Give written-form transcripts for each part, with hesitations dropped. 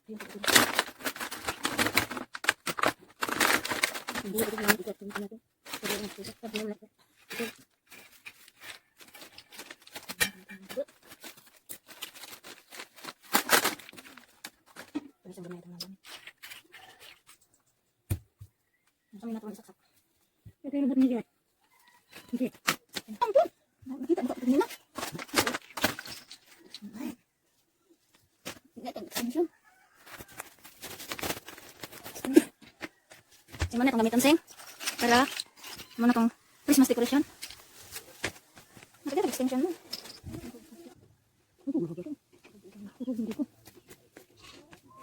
Ito yung lubot niya. Hindi. Ampun. Nakita ko kanina. Ay. Sing mana itong gamiton, Sing? Para, mana itong Christmas decoration? Nakita ko extension mo.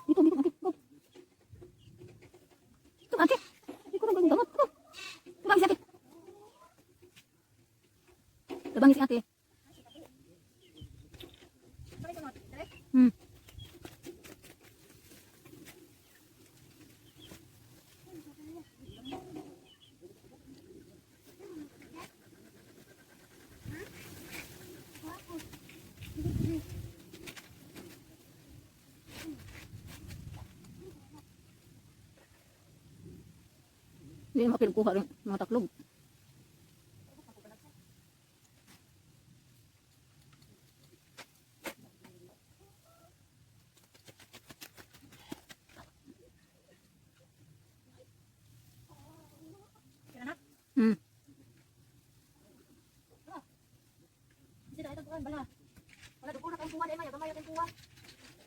Dito, dito, ate. Go. Ito, ate. Hindi ko rin gamot. Ito. Tabangin si ate. Tabangin si ate. Hindi na makilkuha rin mga taklog.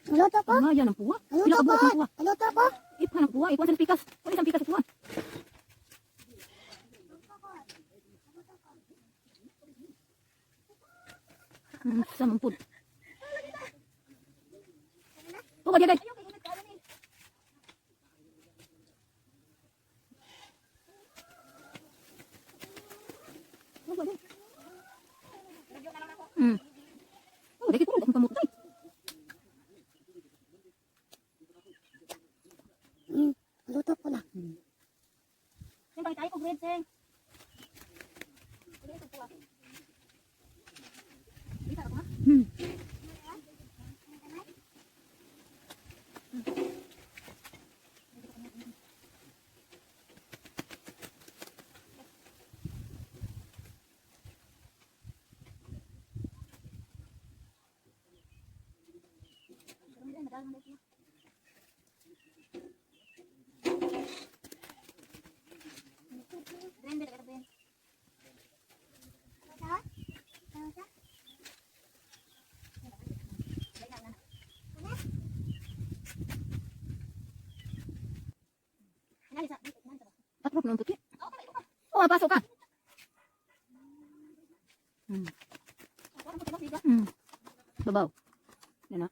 Luto ko. Ah, yan ang puwa. Luto Pila ka ko. buok ang puwa. Luto ko. Ipan ang puwa. Ikuan sa pikas. Wala isang pikas sa puwa. Sa mampud. Oh, kaya guys. Oh, dili ko ang kamot. Luto ko na. Sing, pangitay ko bread, Sing. Tatrop ng puti. Oh, pasok ka. Babaw. Yan na.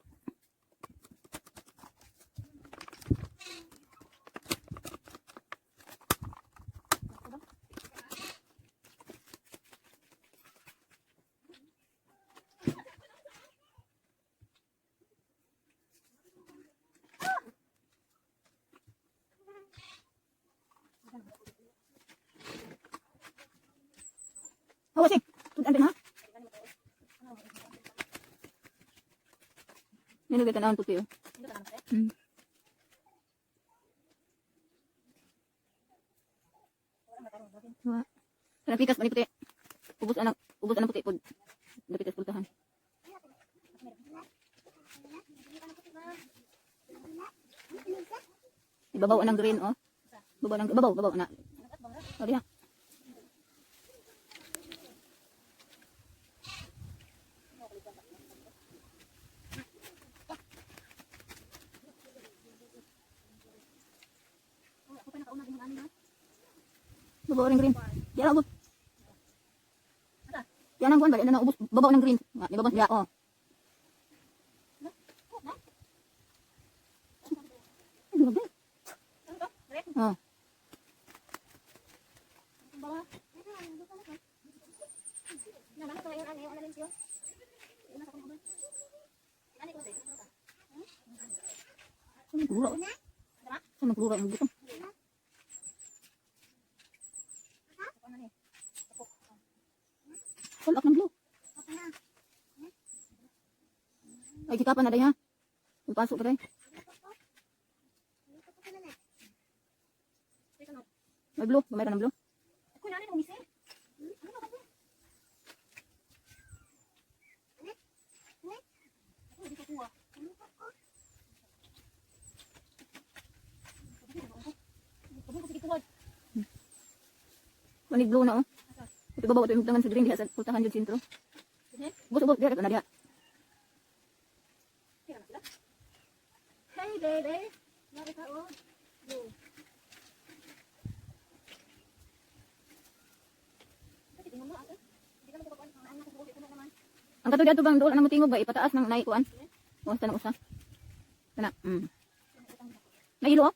Hawa sing. Tudan din ha. Nilagay tanawon puti oh. Wa. Kanang pikas man ni puti. Ubos anang puti pod. Dapit sa pultahan. Ibabaw anang green oh. Babaw ng babaw, babaw na. Oh, diha. Babaw ng green. Diya abot. Yan ang kuan ba? Yan ang ubos babaw ng green. Nga, di ba ya oh. Ay, grabe. Oh. Saan nagkulura? Saan nagkulura ang butong? Wala ng blue. Ay, kikapan na day ha. Ipasok pa day. May blue, gamay ra ng blue. Ako na rin umisi. Ano ba ba? Ako di ko kuha. Manig blue na oh. Ito babaw ito yung tangan sa green diha sa pultahan jud sentro. Ubos ubos diha na diha. Hey baby. Mari ka oh. Go. Ang katong ato bang dool anang motingog ba ipataas ng naikuan. Usa ng usa. Kana. Nailo oh.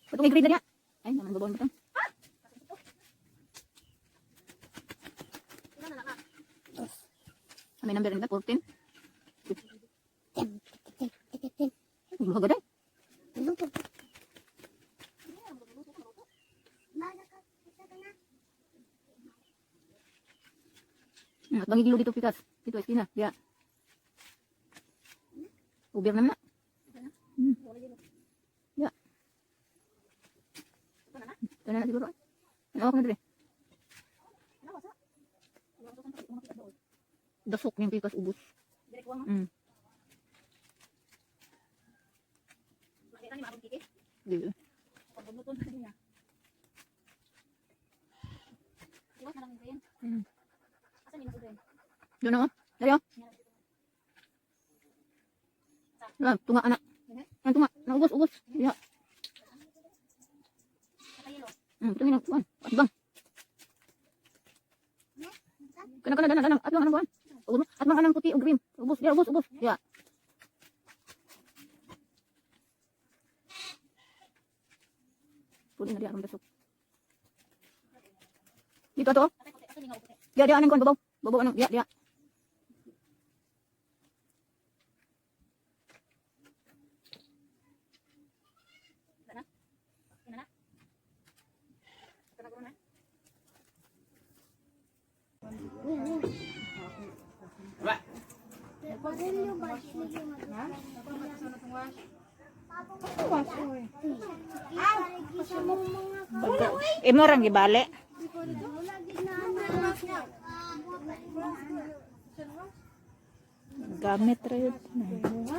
Patong green na diha. Ay, naman babaw mo to. Ah, may number nila, 14. 10, 15, 15. Luha gaday. Luto ko. Baga ka, isa ka na. At bangigilo dito pikas. Dito esquina, diha. Ubir na na. Ya. Ito na na siguro. Ano ako na dire? Dasok niyang pikas ubos. Di. Doon na oh. Dari oh. Wala, tunga anak. Ang tunga, naubos, ubos. Ya. Ito na kuan. Atbang. Kana kana dana dana atbang anang kuan. Ubos, atbang anang puti o green. Ubos, ya ubos, ubos. Ya. Puli na diya aron dasok. Dito ato. Oh. Diya diya anang kuan babaw. Babaw anang diya diya. Barilyo ba? Imo rang gibali. Gamit ra yun.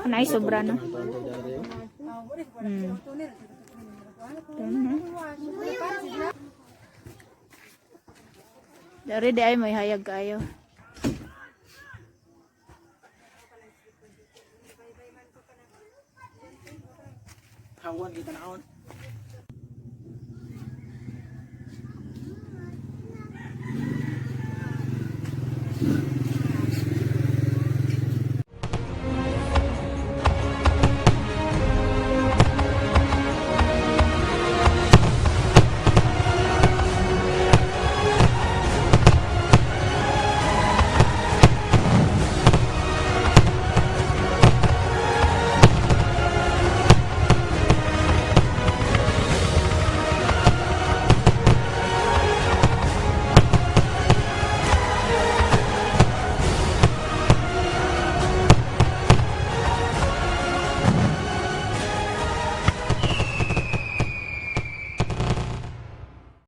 Anay sobra na. Dari di ay may hayag kayo. Hawan kita naon.